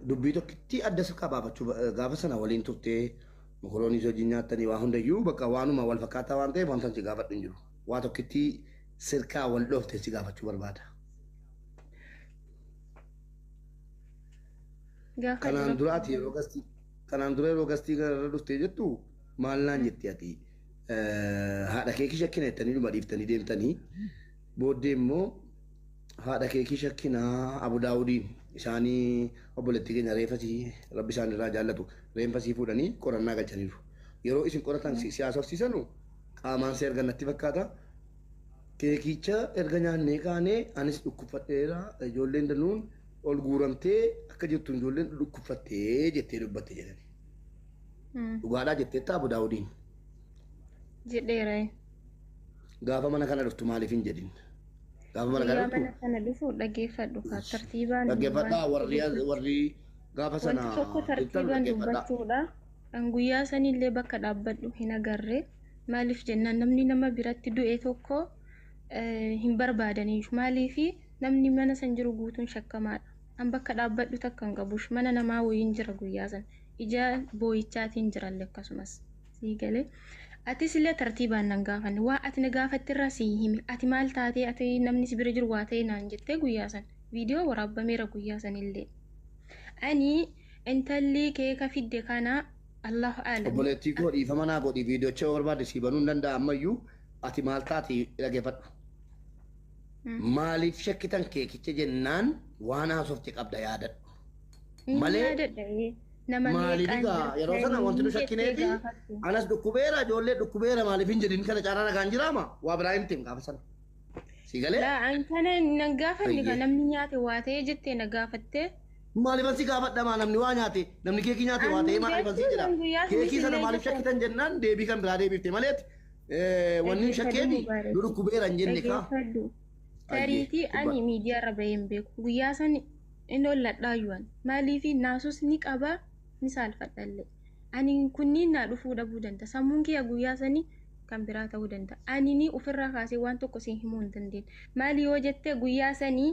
Dubbii tokkitti adda si qabaafachuu gaafa sana waliin turtee mokoroonii hojii nyaattanii waa hundayyuu bakka waanuma wal fakkaataa waan ta'eef wanta si gaafadhu hin jiru. Waa tokkitti sirkaa wal dhoofte si gaafachuu barbaada. Gaafadhu Kanaan rakkoo. dura ati yeroo gastii kanaan dura yeroo gastii kanarra dhuftee jettu maal naan jetti ati haadha keekii shakkina jettanii dhuma dhiiftanii deemtanii booddee immoo haadha keekii shakkinaa Abu Daawudiin isaanii obboleettii keenya reefasii rabbi isaan irraa jaallatu reenfasii fuudhanii qorannaa galchaniiru. Yeroo isin qoratan si haasofsiisanu qaamaan si erga natti fakkaata. Keekicha erga nyaannee kaanee anis dhukkubfadheera, ijoolleen danuun ol guuramtee akka jirtu ijoolleen dhukkubfattee jettee dubbatte jedhani. Dhugaadhaa jetteetta Abu Daawudiin. Jedheera. Gaafa mana kana dhuftu maaliif hin jedhin? Gaafa mana kana Guyyaa dhuftu mana kana dhufu dhaggeeffadhu kaa tartiibaan dhaggeeffadhaa waan warri warri gaafa sana wanti tokko jirtan tartiibaan dhaggeeffadhaa. dubbachuudha. Kan guyyaa sanillee bakka dhaabbadhu hin agarre. Maaliif jennaan namni nama biratti du'e tokko hin barbaadaniif. Maaliif namni mana san jiru guutuun shakkamaadha. An bakka dhaabbadhu takka hin qabu. Mana namaa wayiin jira guyyaa san. Ija boo'ichaatiin jiralle akkasumas. Sii galee. Atis illee tartiibaan nan gaafanne. Waa ati na gaafattirraa sii hime. Ati maal taatee ati namni si bira jiru waa ta'e naan jettee guyyaa san. Viidiyoo waraabbameera guyyaa sanillee. Ani intalli keeka fidde kana Allahu aalam. Obboleettii koo dhiifama naa godhi, viidiyoocha yoo barbaadde sii banuu hin danda'a ammayyuu ati maal taate dhaggeeffadhu. Maaliif shakkitan keekicha jennaan waan haasofte qabda yaadadhu. Ni Malee yaadadha nama maaliif meeqaan egaa yeroo sana wanti nu jirtanii jettee shakkineefi gaafatte. anas dhukkubeera ijoollee dhukkubeera maaliif hin jedhin kana caalaa ragaan jiraama waa biraa himteem gaafa sana. Si galee? Laa an kana nan gaafanne kan Ayyee. namni nyaate waa ta'e jettee na gaafatte. Maaliifan si gaafadha maa namni waa nyaate namni keekii nyaate waa Ani ta'e maaliifan si beektuu jedha. kan guyyaa Keekii sunis sana illee maaliif jettee. shakkitan jennaan deebii kan biraa deebifte maleeti wanni nu Dhaggeeffadhu shakkeefi nu Mubaarak. dhukkubeera hin jenne kaa. Dhaggeeffadhu. Ayyee Tariitii ani dubbadhu. miidiyaa irra bahee hin beeku. Guyyaa san inni holladhaayyuan. Maaliif naasus ni qabaa ni saalfadhallee. Ani kunniin naa dhufuu dhabuu danda'a. Sammuun kiyya guyyaa sanii kan biraa ta'uu danda'a. Ani ni ofirraa kaasee waan tokko siin himuu hin dandeenye. Maali yoo jette guyyaa sanii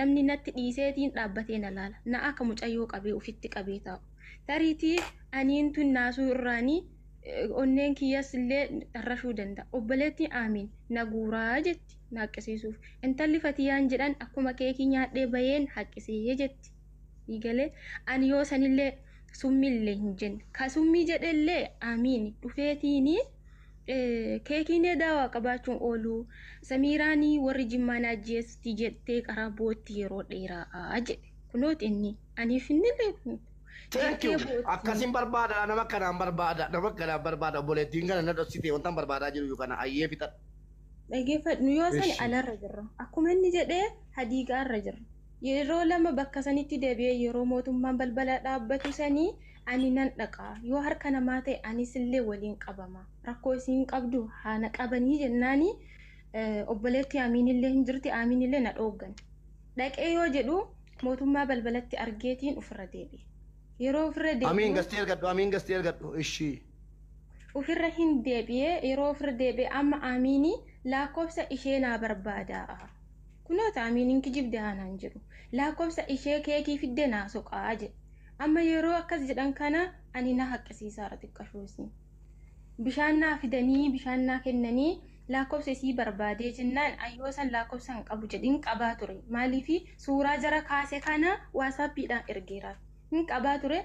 namni natti dhiiseetiin dhaabbatee na laala. Na akka mucayyoo qabee ofitti qabee taa'u. Tariitii aniin tun naasuu irraanii onneen kiyyas illee dharrashuu danda'a. Obboleettiin aamiin na guuraa jetti na haqqisiisuuf. Intalli Fatiyaan jedhan akkuma keekii nyaadhee baheen haqqisee jetti. Galee ani yoo sanillee summillee hin jenne. Ka summii jedhellee aamiin dhufeetiini keekiin daawaa qabaachuun oolu. Samiiraanii warri jimmaa na ajjeesti jettee karaa bootti yeroo dheeraa jedhe. Kunooti inni aniif innillee Thank you. jettee bootti. Akkasin barbaada nama kanaan barbaada nama kanaan barbaada obboleettiin kana na dhoksite wanta barbaadaa jiru kana ayyee fixadhu. Dhaggeeffadhu yoo sani Eshi. alarra jirra. Akkuma inni jedhee hadiigaarra jirra. Yeroo lama bakka sanitti deebi'ee yeroo mootummaan balbala dhaabbatu sanii ani nan dhaqa. Yoo harka namaa ta'e anis illee waliin qabama. Rakkoo isiin qabdu haa na qabanii jennaani obboleetti Amiin illee hin jirti Amiin illee na dhooggan. Dhaqee yoo jedhu mootummaa balbalatti argeetiin ofirra deebi'e. Yeroo ofirra Amiin deebi'u gastee ergadhu amiin gastee ergadhu ishii. ofirra hin deebi'ee yeroo ofirra deebi'e amma Amiini lakkoofsa ishee naa barbaadaa. Kunoota Amiiniin kijibde haanaan jedhu. Lakkoofsa ishee keekii fidde naa soqaa jedhe. Amma yeroo akkas jedhan kana ani na haqqisiisaara xiqqashuusi. Bishaan naa fidanii bishaan naa kennanii lakkoofsa isii barbaadee jennaan ayyoo san lakkoofsa hin qabu jedhin qabaa ture. Maaliif suuraa jara kaase kana waasaappiidhaan ergeera. Hin qabaa ture.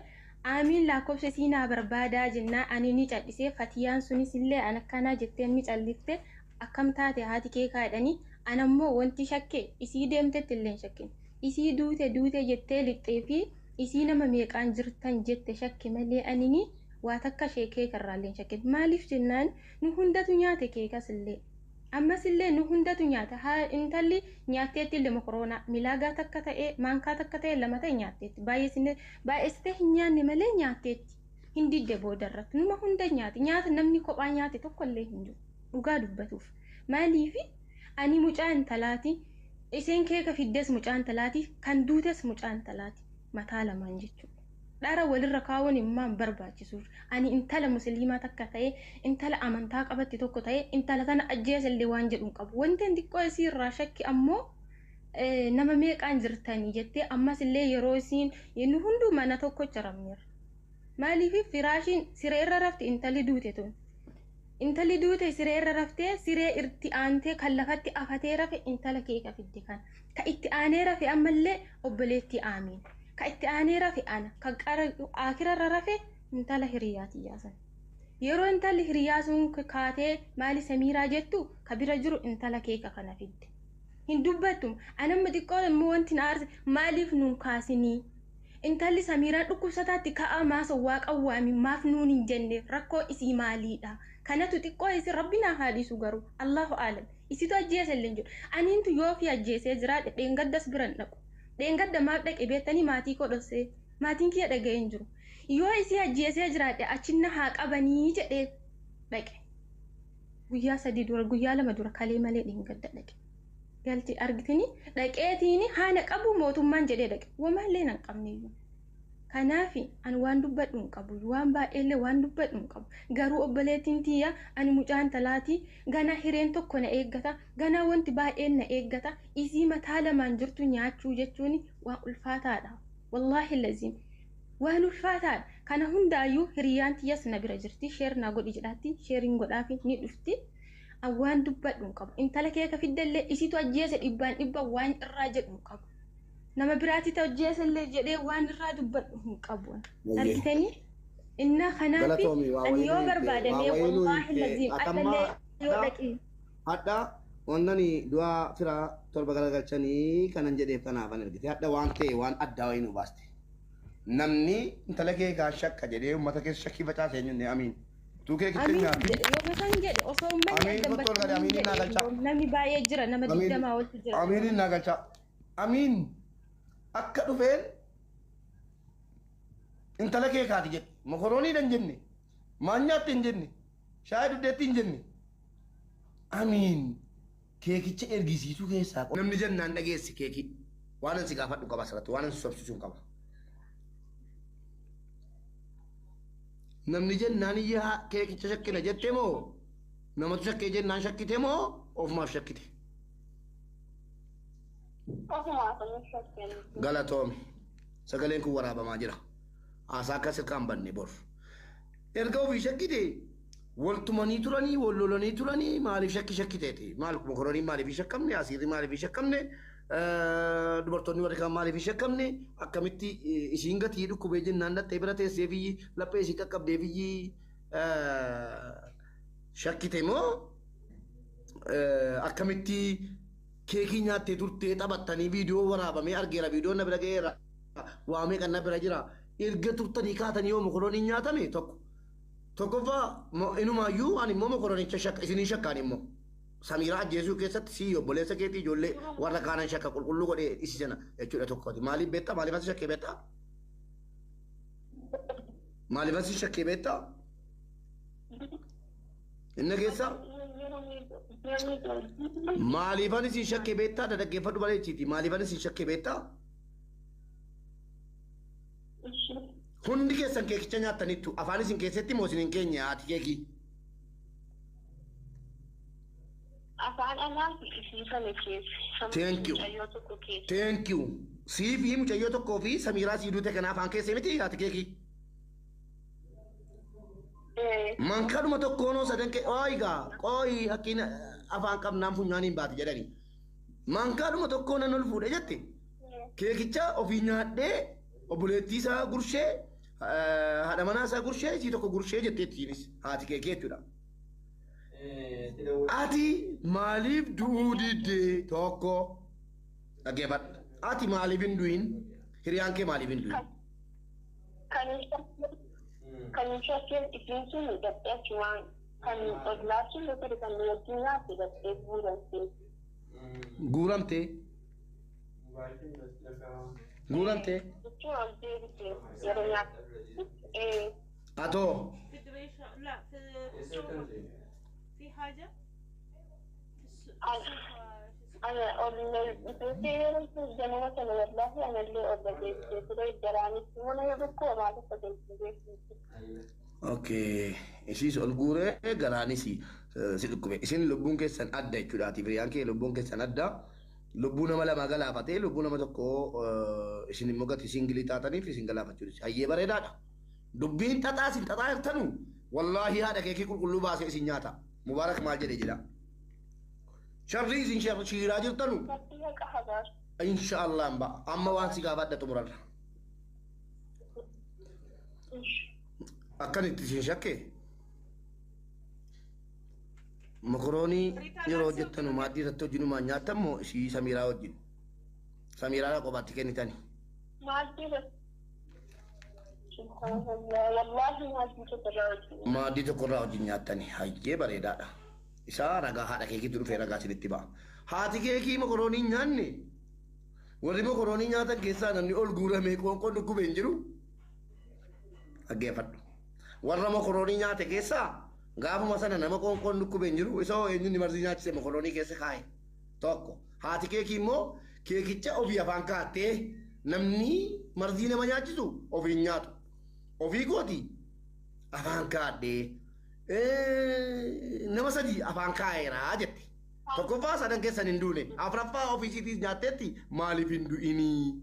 Aamiin lakkoofsa isii naa barbaadaa jennaan ani ni callisee fatiyaan sunis illee an akkanaa jettee ni callifte akkam taate haati kee kaadhanii anammoo wanti shakke isii deemtetti illee hin shakkin. Isii duute duute jettee lixxee fi isii nama meeqaan jirtan jette shakke malee anini waa takka ishee keekarraa illee hin shakkin. Maaliif jennaan nu hundatu nyaate keekas illee. Ammas illee nu hundatu nyaata. Haa intalli nyaatteetti illee mokoroonaa milaagaa takka ta'ee maankaa takka ta'ee lama ta'e nyaatteetti. Baay'eessitee hin nyaanne malee nyaatteetti. Hin didde boodarratti. Numa hunda nyaate. Nyaata namni kophaa nyaate tokko illee hin jiru. Dhugaa dubbatuuf. Maaliif ani mucaa intalaati. Isheen keeka fiddes mucaa intalaati. Kan duutes mucaa intalaati. Mataa lamaan jechuudha. Dhara walirra kaawwan immoo barbaachisuuf. Ani intala musliimaa takka ta'e intala amantaa qabatti tokko ta'e intala tana ajjeesa illee waan jedhu hin qabu. Wanti xiqqoo isii irraa shakki ammoo Nama meeqaan jirtanii jettee ammas illee yeroo isiin nu hunduu mana tokkocha rafneerra. Maaliif firaashiin siree irra rafti intalli duute tun. Intalli duute siree irra raftee siree itti aantee kan lafatti afatee rafe intala keeka fidde kana. Ka itti aanee rafe ammallee obboleettii Aamiin. Ka itti aanee rafe ana. Ka qara akirarra rafe intala hiriyaa tiyyaa sana. Yeroo intalli hiriyaa sun kaatee maali Samiiraa jettu ka bira jiru intala keeka kana fidde. Hin dubbattu. Anamma xiqqoo immoo wanti na aarse maaliif nuun kaasinii? Intalli Samiiraan dhukkubsataatti ka'aa maasa waaqa waami maaf nuun hin jenne rakkoo isii maaliidha? Kanatu xiqqoo isin rabbi naa haa dhiisu garuu Allahu aalam. Isitu ajjeese illee hin jedhu. Aniintu yoo fi ajjeesee jiraadhe dheengaddas bira hin dhaqu. Dheengadda maaf dhaqe beektanii maatii koo dhossee maatiin kiyya dhaga'ee hin jiru. Yoo isii ajjeesee jiraadhe achinna haa qabanii jedhee dhaqe. Guyyaa 3 dura guyyaa 2 dura kalee malee dheengadda dhaqe. Galti argitini dhaqeetiin haana qabu mootummaan jedhee dhaqe. Wamaallee nan qabneyyuu. Kanaaf ani waan dubbadhu hin qabu. Waan baay'eellee waan dubbadhu hin qabu. Garuu obboleettiin tiyya ani mucaa intalaatii ganaa hireen tokko na eeggata. Ganaa wanti baay'een na eeggata. Isii mataa lamaan jirtu nyaachuu jechuun waan ulfaataadha. Wallaahi laziim. Waan ulfaataadha. Kana hundaayyuu hiriyaan tiyyas na bira jirti. Share naa godhi jedhaatti. Sheeriin godhaafi ni dhufti. An waan dubbadhu hin qabu. Intala keeka fiddellee isitu ajjeese dhibbaan dhibba waan irraa jedhu hin qabu. Nama biraatitu ajjeesellee jedhee waan irraa dubbadhu hin qabu. Argitanii? Innaa kanaaf Galatoomi waa ani wayii yoo nu himte waa barbaadamee wayii nu wallaahi himte laziim atamma adhallee yoo hadha dhaqee. hadha wannani du'a firaa torba garagalchanii kanan jedheef kanaafan ergite hadha waan ta'e waan addaa wayii nu baaste. Namni intala kee kaa shakka jedhee uummata keessa shakkii facaase eenyunne amiin. Utuu kee kicha Amiin nyaatiin. jedhe yoo san jedhe osoo uummanni Amiin addan kottu ol gadi battaniin amiin naa jedhe galchaa. indoom namni baay'ee jira nama Amiin 20 oltu jira. amiin naa galchaa. Amiin akka dhufeen intala kee kaati jedhe. Mokorooniidha hin jenne. Maal nyaatte hin jenne. Shaayii dugdeetti hin jenne. Amiin keekicha ergisiisuu keessaa namni jennaan dhageessi keekii. Waan an si gaafadhu qaba asirratti waan an si sobsiisuun qaba. Namni jennaan yaa keekicha shakkina jette moo namatu shakkee jennaan shakkite moo ofumaaf shakkite? Ofumaaf inni shakkeen. Galatoomi. Sagaleen kun waraabamaa jira. Haasaa akka sirkaan banne bor. Erga ofii shakkite wal tumanii turanii wal lolanii turanii maaliif shakki shakkiteeti? Maal mokoroniin maaliif hin shakkamne? Asiirri maaliif hin shakkamne? Dubartoonni warri kaan maaliif hin shakkamne? Akkamitti isiin gatii dhukkubee jennaan dhattee bira teessee fi laphee isii qaqqabdee fi shakkite moo akkamitti keekii nyaattee turtee taphattanii viidiyoo waraabamee argeera viidiyoon na bira ga'eera waa meeqa na bira jira erga turtanii kaatanii yoo mokoroniin nyaatame tokko tokkoffaa inumaayyuu ani immoo mokoronicha shakka isinii shakkaan immoo Samiiraa ajjeesuu keessatti sii obboleessa keetii ijoollee warra kaanan shakka qulqulluu godhee isi sana jechuudha tokkooti maaliif beektaa maaliif asi shakkee beektaa maaliif asi shakkee beektaa Inna keessa maaliifan isin shakke beektaa dadhaggeeffadhu malee jechiiti maaliifan isin shakke beektaa hundi keessan keekicha nyaattaniittu afaan isin keessatti moo isin hin keenye haati keekii Afaan anaa fi isii sana keessa. Thank you. Mucayyoo tokko keessa. Thank you. Sii fi mucayyoo tokkoo fi Samiiraa sii duute kana afaan keessee miti haati keekii. Mankaduma tokkoonoo sadan kee ooyi gaa qooyi hakkiin afaan qabnaan funyaaniin baati jedhani. Mankaadhuma tokkoo nan ol fuudhe jette. Keekicha ofii nyaadhee obboleettii isaa gurshee haadha manaa isaa gurshee isii tokko gurshee jetteettiinis haati keekii jechuudha. Ati maaliif du'uu didde tokko dhaggeeffadhu. Ati maaliif hin du'in? Hiriyaan kee maaliif hin du'in? Kan kan shakkeen isiin sun dhattee achumaan kan ollaa sun ture kan wajjin nyaatte dhattee guuramte. Guuramte. Guuramte. Jechuun ol deebite yeroo nyaatte. Atoo. في لا في السوق في حاجة في Ana ol deebitee yeroo ganama sana wallaahi anallee ol deebitee ture jaraanis mana yoo tokko homaa tokko deebitee. Okay. Isiis ol guuree garaanis si dhukkube. Isin lubbuun keessan adda jechuudha. Ati hiriyaan kee lubbuun keessan adda. Lubbuu nama lama galaafatee lubbuu nama tokko isin immoo gatii singilii taataniif isin galaafachuu hayyee bareedaadha. Dubbiin xaxaa isin xaxaa jirtanu wallaahi haadha keekii qulqulluu baasee isin nyaata. Mubaarak maal jedhee jedha. Sharrii isin shiiraa jirtanu Rabbi haqa habaasu. inshaallah hin ba'a. Amma waan si gaafadha xumurarra. Akkan itti isin shakke mokoroonii yeroo hojjettanu maaddii irratti hojjinumaan nyaattan moo ishii Samiiraa wajjin? Samiiraadha qofaatti kennitani. Maaddii Subhanallah wallaahi maaddii tokko irraa wajjin. Maaddii tokko irraa wajjin nyaattani. Hayyee bareedaadha. Isaa ragaa haadha keekiitu dhufee ragaa isinitti ba'a. Haati keekii mokoroonii hin nyaanne warri mokoroonii nyaatan keessaa namni ol guuramee qoonqoon dhukkube hin jiru. Dhaggeeffadhu. Warra mokoroonii nyaate keessaa gaafuma sana nama qoonqoon dhukkube hin jiru. Isa hoo eenyuun marzii nyaachise mokoroonii keessa kaa'e. Tokko. Haati keekii immoo keekicha ofii afaan kaa'attee namni marzii nama nyaachisu ofii hin nyaatu. Ofii kooti afaan kaa'adhee nama sadii afaan kaa'eeraa jette. Tokkoffaa sadan keessan hin duune. Afuraffaa ofiisiitiis nyaatteetti maaliif hin du'inii?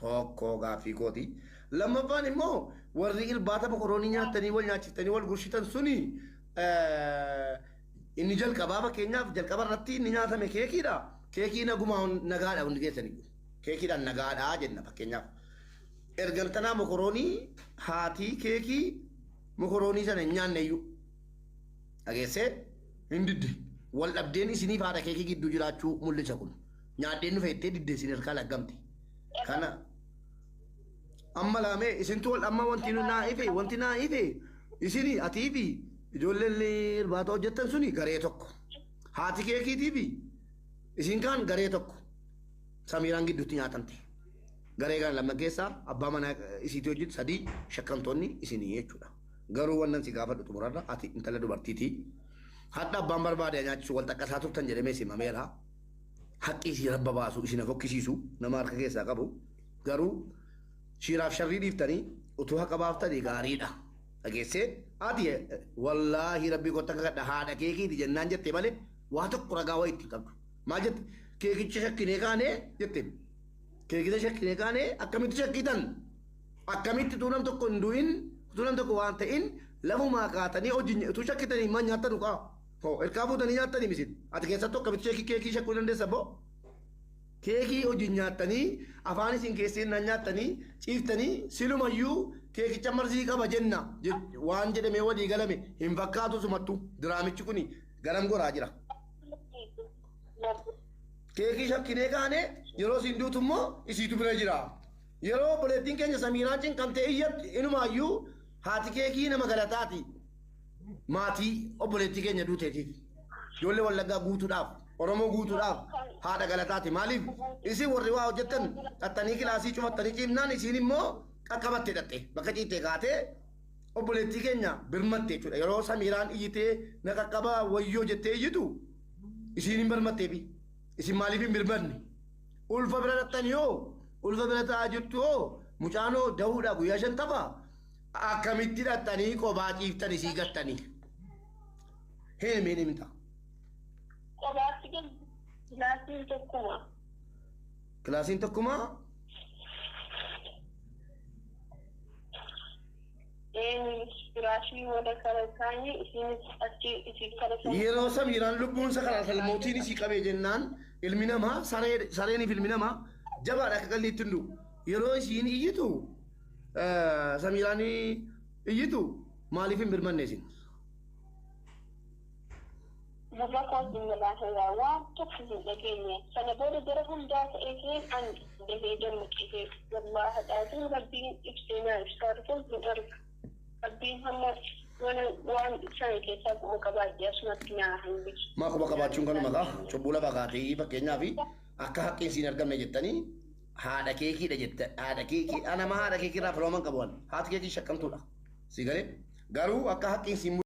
Tokko gaaffii kooti. Lammaffaan immoo warri irbaata mokoroonii nyaattanii wal nyaachiftanii wal gurshitan suni inni jalqabaa fakkeenyaaf jalqaba irratti inni nyaatame keekiidha. Keekii nagumaa nagaadha hundi keessaniyyuu. Keekiidhaan nagaadha jenna fakkeenyaaf. Ergantanaa mokoroonii haatii keekii mokoroonii sana hin nyaanne iyyuu. Dhageessee hin didde. Wal dhabdeen isiniif haadha keekii gidduu jiraachuu mul'isa kun. Nyaadheen dhufe jettee didde isin harkaa laggamte. Kana amma laamee isintu wal amma wanti naa ife wanti naa ife isini atii fi ijoolleen irbaata hojjettan suni garee tokko. Haati keekiitii fi isin kaan garee tokko. Samiiraan gidduutti nyaatamte. Garee kana lama keessaa abbaa manaa isiitii hojjetu sadii shakkamtoonni isinii jechuudha. Garuu wannan si gaafadhu xumurarra ati intala dubartiitii. Hadha abbaan barbaade nyaachisu wal xaqqasaa turtan jedhamee simameera. Haqqi isii rabba baasu isin fokkisiisu nama harka keessaa qabu. Garuu shiiraaf sharrii dhiiftanii utuu haqa baaftanii gaariidha. Dhageessee ati wallaahi rabbii kottu akka kadha haadha keekiiti jennaan jette malee waa tokko ragaa wayii itti qabdu. Maal jette keekicha shakkinee kaanee jette. Keekicha shakkinee kaanee akkamitti shakkitan? Akkamitti utuu nam tokko hin du'in utuu nam tokko waan ta'in lafumaa kaatanii hojii utuu shakkitanii maal nyaattan dhugaa? Hoo ergaa fuutanii nyaattanii misin. Ati keessattuu akkamitti keekii shakkuu dandeessa boo? Keekii hojii nyaattanii afaan isin keesseen nan nyaattanii ciiftanii silumayyuu keekicha marzii qaba jenna waan jedhamee walii galame hin fakkaatu sumattu diraamichi kuni garam goraa jira. Keekii shakkinee kaane yeroo isin duutu immoo isiitu bira jira. Yeroo obboleettiin keenya Samiiraan cinqamtee iyyatti inumaayyuu haati keekii nama galataati. Maatii obboleettii keenya duuteetiif. Ijoollee Wallaggaa guutuudhaaf, Oromoo guutuudhaaf haadha galataati. Maaliif isin warri waa hojjettan xaxxanii kilaasii cufattanii ciimnaan isiin immoo qaqqabattee dhatte bakka ciittee kaatee obboleettii keenya birmatte jechuudha. Yeroo Samiiraan iyyitee na qaqqabaa wayyoo jettee iyyitu isiin hin birmatteefi. Isin maaliif hin birmanne? Ulfa bira dhaxxan yoo ulfa bira taa'aa jirtu yoo mucaanoo dahuudha guyyaa 50 akkamitti dhaxxanii qobaa ciiftan isii gattanii? Hin himta. Qobaatti kilaasiin tokkuma. Kilaasiin tokkuma Firaashii wada kara isaanii isiinis achi isii kara sana. Yeroo Samiiraan lubbuun sakaraatan mootiin isii qabee jennaan ilmi namaa sareeniif ilmi namaa jabaadha akka qalliitti hin du'u. Yeroo isiin iyyitu Samiiraan iyyitu maaliif hin birmanne isin? Gurra kootiin jalaa heeraa waan tokko hin dhageenye. Sana booda gara hundaa ta'eetiin an dafee dammaqee wallaahi dhaatiin rabbiin ibsee naa ibsaa dhufuun hin argu. Rabbiin hamma waan sana keessaa quba qabaadhe asumatti naa hambisu. Maa quba qabaachuun kanuma kaa cubbuu lafa kaatee fakkeenyaaf akka haqqiin siin argamne jettanii haadha keekiidha jette haadha keekii anama haadha keekii irraa filooman qabu haati keekii shakkamtuudha. Si galee garuu akka haqqiin siin